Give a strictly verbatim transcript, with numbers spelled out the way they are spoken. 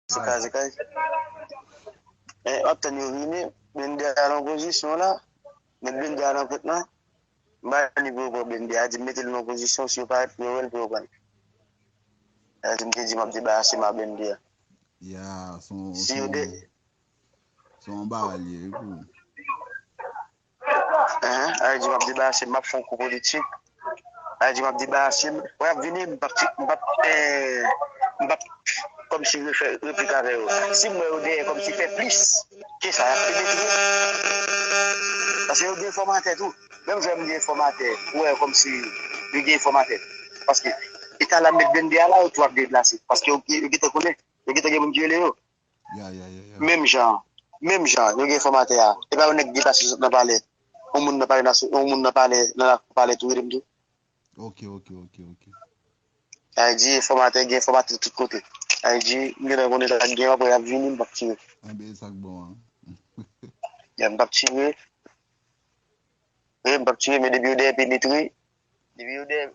se kay, se kay. E, w ap tann yo vini, blende a nan pozisyon la, met blende a nan pòt la. M pa ni pou yo pran blende a, di m mete l nan pozisyon, si yo parèt pou yo wè l, pou yo pran l. Sa di m te di m ap debarase m a blende a. Ya, se yon, se yon, se yon bagay li ye, wi, pou. Hein, a di m ap debarase m, m ap fè yon kou politik. A di m ap debarase m. Wè, ap vini, m p ap, m p ap, eh, m p ap kòmsi refè replik avè yo. Si m wè yo dèyè kòmsi fè plis ke sa, y ap pede tou. Paske yo gen enfòmatè tou. Menm jan m gen enfòmatè, ou wè kòmsi yo gen enfòmatè. Paske eta la met blende a la, yo tou ap deplase. Paske yo, yo gentan konnen, yo gentan gen moun ki rele yo. Ya, ya, ya, ya. Menm jan, menm jan, yo gen enfòmatè a. E pa yon nèk deplase sot nan palè. Yon moun nan palè, yon moun nan palè, nan lakou palè tou rele m tou. Ok, ok, ok, ok. Sa vle di enfòmatè, gen enfòmatè tout kote. Sa vle di, m gentan konnen sa k gen, apre y ap vini, m p ap tire. Anben, e sa k bon an. Ya, m p ap tire. Wi, m p ap tire, men depi yo dèyè penetre, depi yo dèyè,